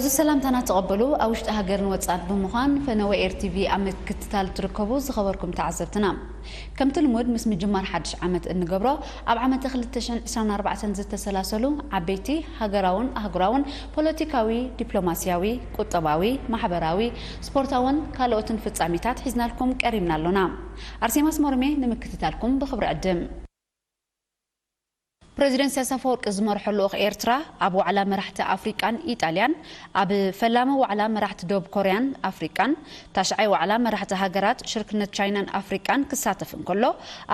እዚ ሰላምታና ተቐበሉ። ኣብ ውሽጢ ሃገርን ወጻእን ብምዃን ፈነወ ኤር ቲቪ ኣብ ምክትታል ትርከቡ ዝኸበርኩም ተዓዘብትና፣ ከምቲ ልሙድ ምስ ምጅማር ሓድሽ ዓመት እንገብሮ፣ ኣብ ዓመተ ክልተ ሽሕን ዕስራን ኣርባዕተን ዝተሰላሰሉ ዓበይቲ ሃገራውን ኣህጉራውን ፖለቲካዊ፣ ዲፕሎማስያዊ፣ ቁጠባዊ፣ ማሕበራዊ፣ ስፖርታውን ካልኦትን ፍጻሜታት ሒዝናልኩም ቀሪብና ኣሎና። ኣርሴማ ኣስመሮም እየ ንምክትታልኩም ብኽብሪ ዕድም። ፕረዚደንት ኢሳያስ ኣፈወርቂ ዝመርሖ ልኡኽ ኤርትራ ኣብ ዋዕላ መራሕቲ ኣፍሪቃን ኢጣልያን፣ ኣብ ፈላሚ ዋዕላ መራሕቲ ደቡብ ኮርያን ኣፍሪቃን፣ ታሽዓይ ዋዕላ መራሕቲ ሃገራት ሽርክነት ቻይናን ኣፍሪቃን ክሳተፍ እንከሎ፣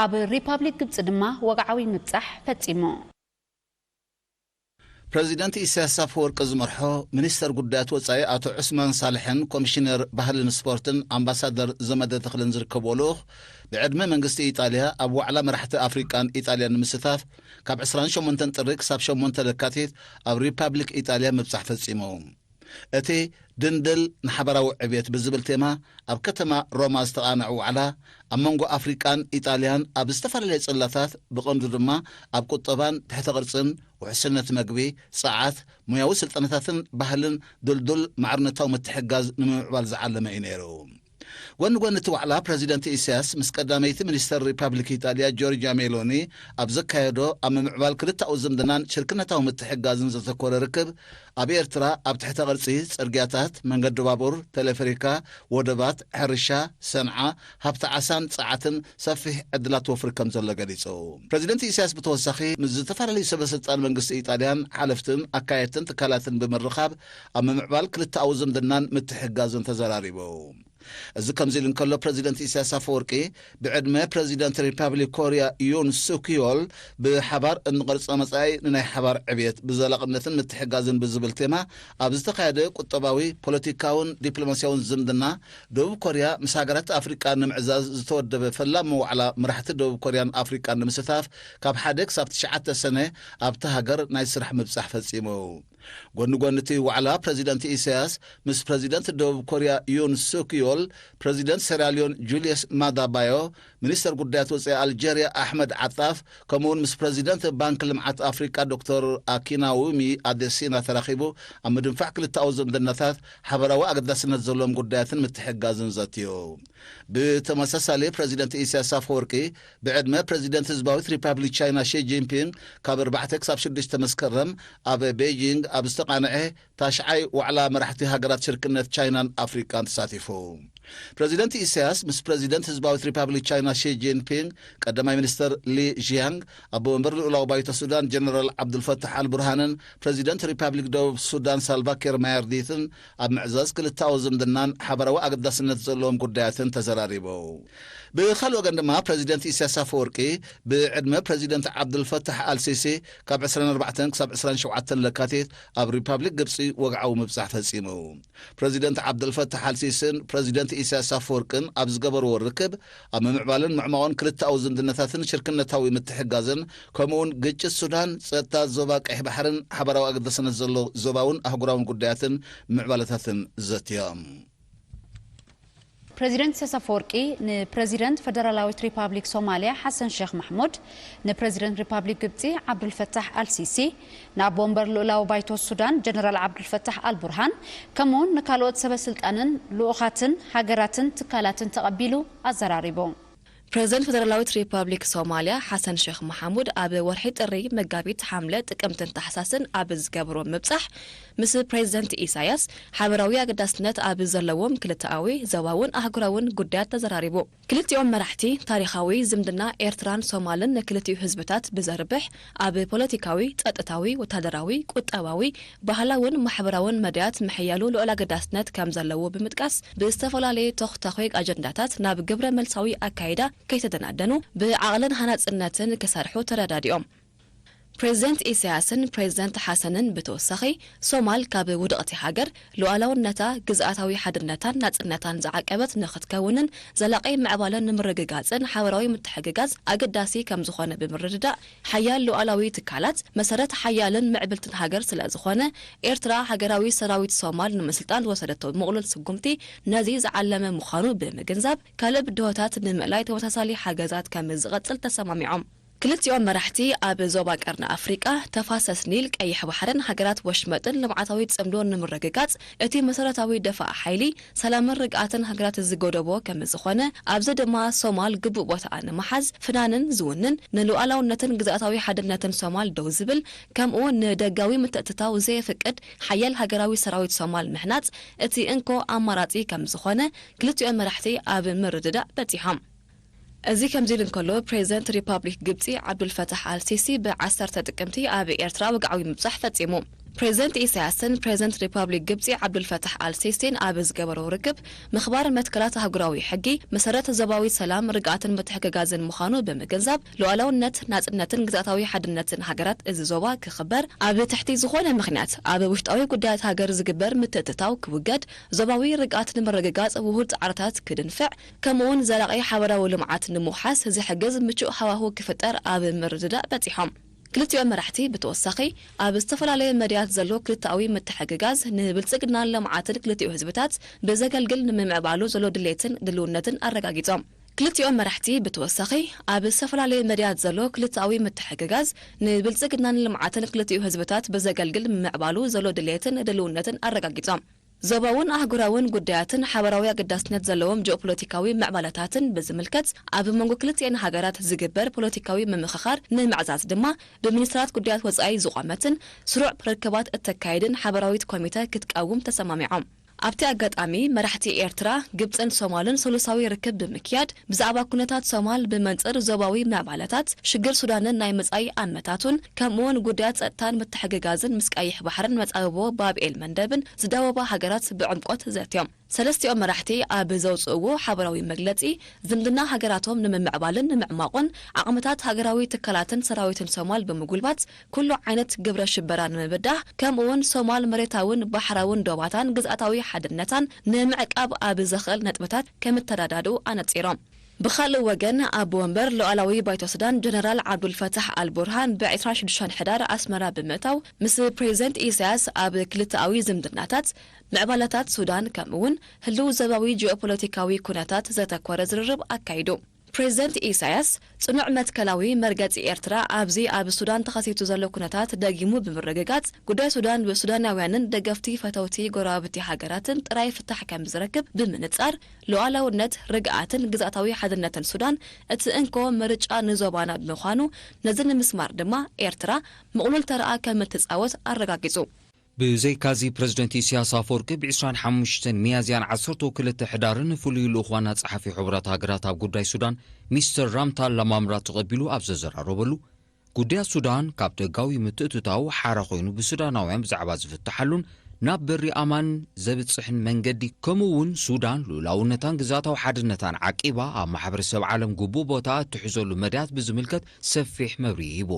ኣብ ሪፓብሊክ ግብጺ ድማ ወግዓዊ ምብጻሕ ፈጺሙ። ፕረዚደንት ኢሳያስ ኣፈወርቂ ዝመርሖ ሚኒስተር ጉዳያት ወጻኢ ኣቶ ዑስማን ሳልሕን ኮሚሽነር ባህልን ስፖርትን ኣምባሳደር ዘመደ ተኽልን ዝርከብዎ ልኡኽ፣ ብዕድመ መንግስቲ ኢጣልያ ኣብ ዋዕላ መራሕቲ ኣፍሪቃን ኢጣልያን ንምስታፍ ካብ ዕስራን ሸሞንተን ጥሪ ክሳብ ሸሞንተ ለካቲት ኣብ ሪፓብሊክ ኢጣልያ ምብጻሕ ፈጺሙ። እቲ ድንድል ንሓበራዊ ዕብየት ብዝብል ቴማ ኣብ ከተማ ሮማ ዝተቓነዐ ዋዕላ፣ ኣብ መንጎ ኣፍሪቃን ኢጣልያን ኣብ ዝተፈላለየ ጽላታት፣ ብቐንዱ ድማ ኣብ ቁጠባን ትሕተ ቅርጽን፣ ውሕስነት መግቢ፣ ጸዓት፣ ሞያዊ ስልጠናታትን ባህልን ድልዱል ማዕርነታዊ ምትሕግጋዝ ንምምዕባል ዝዓለመ እዩ ነይሩ። ጎኒ ጎኒ እቲ ዋዕላ፣ ፕረዚደንት ኢሳያስ ምስ ቀዳመይቲ ሚኒስተር ሪፓብሊክ ኢጣልያ ጆርጅያ ሜሎኒ ኣብ ዘካየዶ ኣብ ምምዕባል ክልተኣዊ ዝምድናን ሽርክነታዊ ምትሕግጋዝን ዘተኮረ ርክብ፣ ኣብ ኤርትራ ኣብ ትሕተ ቅርጺ፣ ጽርግያታት፣ መንገዲ ባቡር፣ ቴሌፈሪካ፣ ወደባት፣ ሕርሻ፣ ሰንዓ፣ ሃብቲ ዓሳን ጸዓትን ሰፊሕ ዕድላት ወፍሪ ከም ዘሎ ገሊጹ። ፕረዚደንት ኢሳያስ ብተወሳኺ ምስ ዝተፈላለዩ ሰበ ስልጣን መንግስቲ ኢጣልያን ሓለፍትን ኣካየድትን ትካላትን ብምርኻብ ኣብ ምምዕባል ክልተኣዊ ዝምድናን ምትሕግጋዝን ተዘራሪቡ። እዚ ከምዚ ኢሉ እንከሎ፣ ፕረዚደንት ኢሳያስ ኣፈወርቂ ብዕድመ ፕረዚደንት ሪፓብሊክ ኮርያ ዩን ሱክ ዮል ብሓባር እንቐርጾ መጻኢ ንናይ ሓባር ዕብየት ብዘላቕነትን ምትሕግጋዝን ብዝብል ቴማ ኣብ ዝተኻየደ ቁጠባዊ፣ ፖለቲካውን ዲፕሎማስያውን ዝምድና፣ ደቡብ ኮርያ ምስ ሃገራት ኣፍሪቃ ንምዕዛዝ ዝተወደበ ፈላሚ ዋዕላ መራሕቲ ደቡብ ኮርያን ኣፍሪቃን ንምስታፍ ካብ ሓደ ክሳብ ትሽዓተ ሰነ ኣብታ ሃገር ናይ ስራሕ ምብጻሕ ፈጺሙ። ጎኒ ጎኒ እቲ ዋዕላ፣ ፕረዚደንት ኢሳያስ ምስ ፕረዚደንት ደቡብ ኮርያ ዩን ሱክ ዮል፣ ፕረዚደንት ሴራልዮን ጁልየስ ማዳ ባዮ፣ ሚኒስተር ጉዳያት ወጻኢ ኣልጀርያ ኣሕመድ ዓጣፍ፣ ከምኡውን ምስ ፕረዚደንት ባንክ ልምዓት ኣፍሪቃ ዶክተር ኣኪናውሚ ኣደሲና ተራኺቡ ኣብ ምድንፋዕ ክልተኣዊ ዝምድናታት ሓበራዊ ኣገዳስነት ዘለዎም ጉዳያትን ምትሕግጋዝን ዘትዩ። ብተመሳሳሊ፣ ፕረዚደንት ኢሳያስ ኣፈወርቂ ብዕድመ ፕረዚደንት ህዝባዊት ሪፓብሊክ ቻይና ሺ ጂንፒንግ ካብ ኣርባዕተ ክሳብ ሽዱሽተ መስከረም ኣብ ቤይጂንግ ኣብ ዝተቓንዐ ታሽዓይ ዋዕላ መራሕቲ ሃገራት ሽርክነት ቻይናን ኣፍሪቃን ተሳቲፉ። ፕረዚደንት ኢሳያስ ምስ ፕረዚደንት ህዝባዊት ሪፓብሊክ ቻይና ሺ ጂንፒንግ፣ ቀዳማይ ሚኒስተር ሊ ዢያንግ፣ ኣቦ መንበር ልኡላዊ ባይቶ ሱዳን ጀነራል ዓብዱልፈታሕ ኣልቡርሃንን ፕረዚደንት ሪፓብሊክ ደቡብ ሱዳን ሳልቫ ኪር ማያርዲትን ኣብ ምዕዛዝ ክልተኣዊ ዝምድናን ሓበራዊ ኣገዳስነት ዘለዎም ጉዳያትን ተዘራሪቡ። ብኻልእ ወገን ድማ፣ ፕረዚደንት ኢሳያስ ኣፈወርቂ ብዕድመ ፕረዚደንት ዓብዱልፈታሕ ኣልሲሲ ካብ ዕስራን ኣርባዕተን ክሳብ ዕስራን ሸውዓተን ለካቲት ኣብ ሪፓብሊክ ግብጺ ወግዓዊ ምብጻሕ ፈጺሙ። ፕረዚደንት ዓብዱልፈታሕ ኣልሲስን ፕረዚደንት ኢሳያስ ኣፈወርቅን ኣብ ዝገበርዎ ርክብ፣ ኣብ ምምዕባልን ምዕማቑን ክልተኣዊ ዝምድናታትን ሽርክነታዊ ምትሕግጋዝን፣ ከምኡውን ግጭት ሱዳን፣ ጸጥታ ዞባ ቀይሕ ባሕርን ሓበራዊ ኣገዳስነት ዘሎ ዞባውን ኣህጉራውን ጉዳያትን ምዕባለታትን ዘትዮም። ፕረዚደንት ኢሳያስ ኣፈወርቂ ንፕረዚደንት ፈደራላዊት ሪፓብሊክ ሶማልያ ሓሰን ሼክ ማሕሙድ፣ ንፕረዚደንት ሪፓብሊክ ግብጺ ዓብዱልፈታሕ ኣልሲሲ፣ ንኣቦ ወንበር ልኡላዊ ባይቶ ሱዳን ጀነራል ዓብዱልፈታሕ ኣልቡርሃን፣ ከምኡውን ንካልኦት ሰበ ስልጣንን ልኡኻትን ሃገራትን ትካላትን ተቐቢሉ ኣዘራሪቡ። ፕረዚደንት ፈደራላዊት ሪፓብሊክ ሶማልያ ሓሰን ሼክ መሓሙድ ኣብ ወርሒ ጥሪ፣ መጋቢት፣ ሓምለ፣ ጥቅምትን ታሕሳስን ኣብ ዝገብሮ ምብጻሕ፣ ምስ ፕረዚደንት ኢሳያስ ሓበራዊ ኣገዳስነት ኣብ ዘለዎም ክልተኣዊ፣ ዞባውን ኣህጉራውን ጉዳያት ተዘራሪቡ። ክልቲኦም መራሕቲ፣ ታሪኻዊ ዝምድና ኤርትራን ሶማልን ንክልቲኡ ህዝብታት ብዘርብሕ፣ ኣብ ፖለቲካዊ፣ ጸጥታዊ፣ ወታደራዊ፣ ቁጠባዊ፣ ባህላውን ማሕበራውን መዳያት ምሕያሉ ልዑል ኣገዳስነት ከም ዘለዎ ብምጥቃስ፣ ብዝተፈላለየ ተኹታኹይ ኣጀንዳታት ናብ ግብረ መልሳዊ ኣካይዳ ከይተደናደኑ፣ ብዓቕልን ሃናጽነትን ክሰርሑ ተረዳዲኦም። ፕሬዚደንት ኢሳያስን ፕሬዚደንት ሓሰንን ብተወሳኺ፣ ሶማል ካብ ውድቕቲ ሃገር፣ ሉዓላውነታ፣ ግዝኣታዊ ሓድነታን ናጽነታን ዝዓቀበት ንኽትከውንን ዘላቒ ምዕባለን ንምርግጋጽን ሓበራዊ ምትሕግጋዝ ኣገዳሲ ከም ዝኾነ ብምርድዳእ፣ ሓያል ሉዓላዊ ትካላት መሰረት ሓያልን ምዕብልትን ሃገር ስለ ዝኾነ፣ ኤርትራ ሃገራዊ ሰራዊት ሶማል ንምስልጣን ዝወሰደቶ ምቕሉል ስጉምቲ ነዚ ዝዓለመ ምዃኑ ብምግንዛብ፣ ካልእ ብድሆታት ንምእላይ ተመሳሳሊ ሓገዛት ከም ዝቐጽል ተሰማሚዖም። ክልቲኦም መራሕቲ ኣብ ዞባ ቀርኒ ኣፍሪቃ፣ ተፋሰስ ኒል፣ ቀይሕ ባሕርን ሃገራት ወሽመጥን ልምዓታዊ ጽምዶ ንምርግጋጽ እቲ መሰረታዊ ደፋእ ሓይሊ ሰላምን ርግኣትን ሃገራት ዝጎደቦ ከም ዝኾነ፣ ኣብዚ ድማ ሶማል ግቡእ ቦታኣ ንምሓዝ ፍናንን ዝውንን፣ ንሉዓላውነትን ግዝኣታዊ ሓድነትን ሶማል ደው ዝብል፣ ከምኡ ንደጋዊ ምትእትታው ዘየፍቅድ ሓያል ሃገራዊ ሰራዊት ሶማል ምህናጽ እቲ እንኮ ኣማራጺ ከም ዝኾነ ክልቲኦም መራሕቲ ኣብ ምርድዳእ በጺሖም። እዚ ከምዚ ኢሉ እንከሎ፣ ፕሬዚደንት ሪፓብሊክ ግብጺ ዓብዱልፈታሕ ኣልሲሲ ብዓሰርተ ጥቅምቲ ኣብ ኤርትራ ወግዓዊ ምብጻሕ ፈጺሙ። ፕሬዚደንት ኢሳያስን ፕሬዚደንት ሪፓብሊክ ግብጺ ዓብዱልፈታሕ ኣልሲሲን ኣብ ዝገበሮ ርክብ፣ ምኽባር መትከላት ኣህጉራዊ ሕጊ፣ መሰረት ዞባዊ ሰላም፣ ርግኣትን ምትሕግጋዝን ምዃኑ ብምግንዛብ፣ ሉዓላውነት፣ ናጽነትን ግዝኣታዊ ሓድነትን ሃገራት እዚ ዞባ ክኽበር ኣብ ትሕቲ ዝኾነ ምኽንያት ኣብ ውሽጣዊ ጉዳያት ሃገር ዝግበር ምትእትታው ክውገድ፣ ዞባዊ ርግኣት ንምርግጋጽ ውሁድ ጻዕርታት ክድንፍዕ፣ ከምኡውን ዘላቒ ሓበራዊ ልምዓት ንምውሓስ ዝሕግዝ ምቹእ ሃዋሁ ክፍጠር ኣብ ምርድዳእ በጺሖም። ክልቲኦም መራሕቲ ብተወሳኺ፣ ኣብ ዝተፈላለዩ መዳያት ዘሎ ክልተኣዊ ምትሕግጋዝ ንብልጽግናን ልምዓትን ክልቲኡ ህዝብታት ብዘገልግል ንምምዕባሉ ዘሎ ድሌትን ድልውነትን ኣረጋጊጾም። ክልቲኦም መራሕቲ ብተወሳኺ፣ ኣብ ዝተፈላለዩ መዳያት ዘሎ ክልተኣዊ ምትሕግጋዝ ንብልጽግናን ልምዓትን ክልቲኡ ህዝብታት ብዘገልግል ንምምዕባሉ ዘሎ ድሌትን ድልውነትን ኣረጋጊጾም። ዞባውን ኣህጉራውን ጉዳያትን ሓበራዊ ኣገዳስነት ዘለዎም ጂኦፖለቲካዊ ምዕባለታትን ብዝምልከት፣ ኣብ መንጎ ክልቲኤን ሃገራት ዝግበር ፖለቲካዊ ምምኽኻር ንምዕዛዝ ድማ፣ ብሚኒስትራት ጉዳያት ወጻኢ ዝቖመትን ስሩዕ ርክባት እተካይድን ሓበራዊት ኮሚተ ክትቀውም ተሰማሚዖም። ኣብቲ ኣጋጣሚ፣ መራሕቲ ኤርትራ፣ ግብጽን ሶማልን ሰሉሳዊ ርክብ ብምክያድ፣ ብዛዕባ ኩነታት ሶማል ብመንጽር ዞባዊ ምዕባለታት፣ ሽግር ሱዳንን ናይ መጻኢ ኣመታቱን፣ ከምኡውን ጉዳያት ጸጥታን ምትሕግጋዝን ምስ ቀይሕ ባሕርን መጻብቦ ባብ ኤል መንደብን ዝዳወባ ሃገራት ብዕምቆት ዘትዮም። ሰለስቲኦም መራሕቲ ኣብ ዘውጽእዎ ሓበራዊ መግለጺ፣ ዝምድና ሃገራቶም ንምምዕባልን ንምዕማቑን፣ ዓቕምታት ሃገራዊ ትካላትን ሰራዊትን ሶማል ብምጉልባት፣ ኩሉ ዓይነት ግብረ ሽበራ ንምብዳህ፣ ከምኡውን ሶማል መሬታውን ባሕራውን ዶባታን ግዝኣታዊ ሓድነታን ንምዕቃብ ኣብ ዘኽእል ነጥብታት ከምተረዳድኡ ኣነጺሮም። ብኻልእ ወገን፣ ኣቦ ወንበር ሉዓላዊ ባይቶ ሱዳን ጀነራል ዓብዱልፈታሕ ኣልቡርሃን ብ ዕስራን ሽዱሽተን ሕዳር ኣስመራ ብምእታው፣ ምስ ፕሬዚደንት ኢሳያስ ኣብ ክልተኣዊ ዝምድናታት፣ ምዕባለታት ሱዳን፣ ከምኡውን ህልው ዞባዊ ጂኦፖለቲካዊ ኩነታት ዘተኮረ ዝርርብ ኣካይዱ። ፕሬዚደንት ኢሳያስ፣ ጽኑዕ መትከላዊ መርገጺ ኤርትራ ኣብዚ ኣብ ሱዳን ተኸሲቱ ዘሎ ኩነታት ደጊሙ ብምርግጋጽ፣ ጉዳይ ሱዳን ብሱዳናውያንን ደገፍቲ ፈተውቲ ጎረባብቲ ሃገራትን ጥራይ ፍታሕ ከም ዝረክብ ብምንጻር፣ ሉዓላውነት፣ ርግኣትን ግዝኣታዊ ሓድነትን ሱዳን እቲ እንኮ ምርጫ ንዞባና ብምዃኑ፣ ነዚ ንምስማር ድማ ኤርትራ ምቕሉል ተራኣ ከም እትጻወት ኣረጋጊጹ። ብዘይካዚ፣ ፕረዚደንት ኢሳያስ ኣፈወርቂ ብ ዕስራን ሓሙሽተን ሚያዝያን ዓሰርተ ክልተ ሕዳርን ፍሉይ ልኡኽ ዋና ጸሓፊ ሕቡራት ሃገራት ኣብ ጉዳይ ሱዳን ሚስተር ራምታ ላማምራ ተቐቢሉ ኣብ ዘዘራረበሉ፣ ጉዳያት ሱዳን ካብ ደጋዊ ምትእትታው ሓራ ኮይኑ ብሱዳናውያን ብዛዕባ ዝፍትሓሉን ናብ በሪ ኣማን ዘብጽሕን መንገዲ፣ ከምኡ እውን ሱዳን ልኡላውነታን ግዝኣታዊ ሓድነታን ዓቂባ ኣብ ማሕበረሰብ ዓለም ግቡእ ቦታ እትሕዘሉ መዳያት ብዝምልከት ሰፊሕ መብርሂ ሂቡ።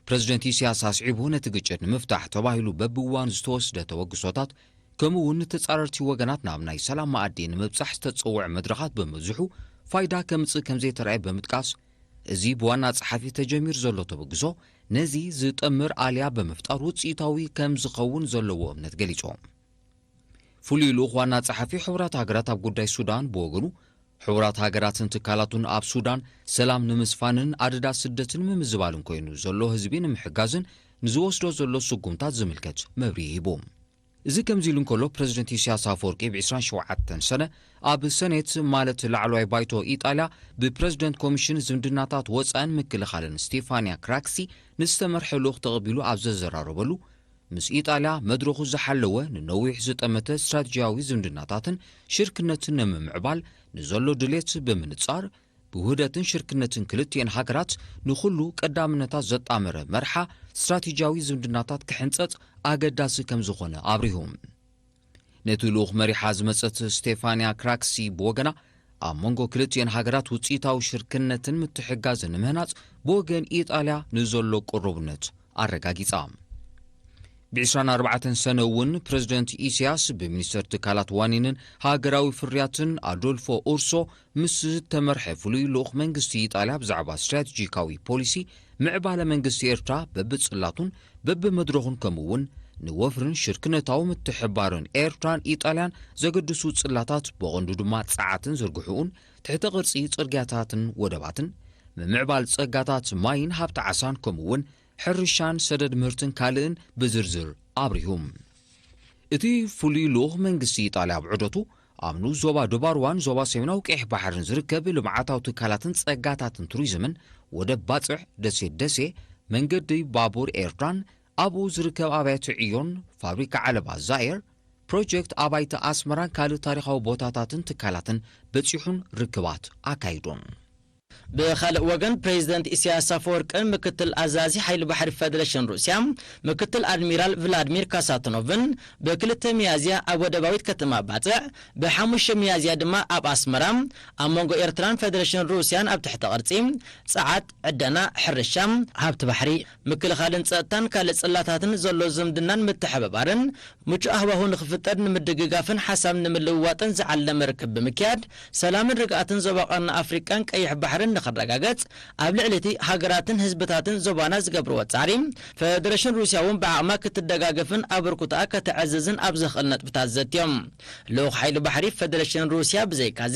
ፕረዚደንት ኢሳያስ ኣስዒቡ፣ ነቲ ግጭት ንምፍታሕ ተባሂሉ በብእዋኑ ዝተወስደ ተበግሶታት፣ ከምኡ እውን ንተጻረርቲ ወገናት ናብ ናይ ሰላም መኣዲ ንምብጻሕ ዝተጸውዐ መድረኻት ብምብዝሑ ፋይዳ ከምጽእ ከም ዘይተራእየ ብምጥቃስ፣ እዚ ብዋና ጸሓፊ ተጀሚሩ ዘሎ ተበግሶ ነዚ ዝጠምር ኣልያ ብምፍጣር ውጽኢታዊ ከም ዝኸውን ዘለዎ እምነት ገሊጹ። ፍሉይ ልኡኽ ዋና ጸሓፊ ሕቡራት ሃገራት ኣብ ጉዳይ ሱዳን ብወገኑ፣ ሕቡራት ሃገራትን ትካላቱን ኣብ ሱዳን ሰላም ንምስፋንን ኣደዳ ስደትን ምምዝባልን ኮይኑ ዘሎ ህዝቢ ንምሕጋዝን ንዝወስዶ ዘሎ ስጉምታት ዝምልከት መብርሂ ሂቡ። እዚ ከምዚ ኢሉ እንከሎ፣ ፕረዚደንት ኢሳያስ ኣፈወርቂ ብ ዕስራን ሸውዓተን ሰነ ኣብ ሰኔት፣ ማለት ላዕለዋይ ባይቶ ኢጣልያ፣ ብፕረዚደንት ኮሚሽን ዝምድናታት ወጻኢን ምክልኻልን ስቴፋንያ ክራክሲ ንዝተመርሐ ልኡኽ ተቐቢሉ ኣብ ዘዘራረበሉ፣ ምስ ኢጣልያ መድረኹ ዝሓለወ፣ ንነዊሕ ዝጠመተ ስትራቴጂያዊ ዝምድናታትን ሽርክነትን ንምምዕባል ንዘሎ ድሌት ብምንጻር፣ ብውህደትን ሽርክነትን ክልቲኤን ሃገራት ንኹሉ ቀዳምነታት ዘጣመረ መርሓ ስትራቴጂያዊ ዝምድናታት ክሕንጸጽ ኣገዳሲ ከም ዝኾነ ኣብሪሁ። ነቲ ልኡኽ መሪሓ ዝመጸት ስቴፋንያ ክራክሲ ብወገና፣ ኣብ መንጎ ክልቲኤን ሃገራት ውጽኢታዊ ሽርክነትን ምትሕግጋዝን ንምህናጽ ብወገን ኢጣልያ ንዘሎ ቅሩብነት ኣረጋጊጻ። ብ ዕስራን ኣርባዕተን ሰነ እውን ፕረዚደንት ኢሳያስ ብሚኒስተር ትካላት ዋኒንን ሃገራዊ ፍርያትን ኣዶልፎ ኡርሶ ምስ ዝተመርሐ ፍሉይ ልኡኽ መንግስቲ ኢጣልያ ብዛዕባ ስትራቴጂካዊ ፖሊሲ ምዕባለ መንግስቲ ኤርትራ በብጽላቱን በብመድረኹን ከምኡ እውን ንወፍርን ሽርክነታዊ ምትሕብባርን ኤርትራን ኢጣልያን ዘገድሱ ጽላታት ብቐንዱ ድማ ጸዓትን ዝርግሕኡን ትሕተ ቅርጺ ጽርግያታትን ወደባትን ምምዕባል ጸጋታት ማይን ሃብቲ ዓሳን፣ ከምኡ እውን ሕርሻን ሰደድ ምህርትን ካልእን ብዝርዝር ኣብሪሁ። እቲ ፍሉይ ልኡኽ መንግስቲ ኢጣልያ ኣብ ዑደቱ ኣብ ንኡስ ዞባ ዶባርዋን ዞባ ሰሜናዊ ቀይሕ ባሕርን ዝርከብ ልምዓታዊ ትካላትን ጸጋታትን ቱሪዝምን፣ ወደብ ባጽዕ፣ ደሴት ደሴ፣ መንገዲ ባቡር ኤርትራን ኣብኡ ዝርከብ ኣብያተ ዕዮን ፋብሪካ ዓለባ ዛየር፣ ፕሮጀክት ኣባይቲ ኣስመራን ካልእ ታሪኻዊ ቦታታትን ትካላትን በጺሑን ርክባት ኣካይዱን። ብኻልእ ወገን፣ ፕሬዚደንት ኢሳያስ ኣፈወርቅን ምክትል ኣዛዚ ሓይሊ ባሕሪ ፌደሬሽን ሩስያ ምክትል ኣድሚራል ቭላድሚር ካሳትኖቭን ብክልተ ሚያዝያ ኣብ ወደባዊት ከተማ ባጽዕ፣ ብሓሙሽተ ሚያዝያ ድማ ኣብ ኣስመራ ኣብ መንጎ ኤርትራን ፌደሬሽን ሩስያን ኣብ ትሕቲ ቅርጺ ጸዓት፣ ዕደና፣ ሕርሻ፣ ሃብቲ ባሕሪ፣ ምክልኻልን ጸጥታን ካልእ ጽላታትን ዘሎ ዝምድናን ምትሕብባርን ምቹእ ኣህዋሁ ንኽፍጠር ንምድግጋፍን ሓሳብ ንምልውዋጥን ዝዓለመ ርክብ ብምክያድ፣ ሰላምን ርግኣትን ዞባ ቀርኒ ኣፍሪቃን ቀይሕ ባሕርን ንኽረጋገጽ፣ ኣብ ልዕሊ እቲ ሃገራትን ህዝብታትን ዞባና ዝገብርዎ ጻዕሪ፣ ፌደሬሽን ሩስያ እውን ብዓቕማ ክትደጋገፍን ኣበርክቶኣ ከተዕዝዝን ኣብ ዘኽእል ነጥብታት ዘትዮም። ልኡኽ ሓይሊ ባሕሪ ፌደሬሽን ሩስያ ብዘይካዚ፣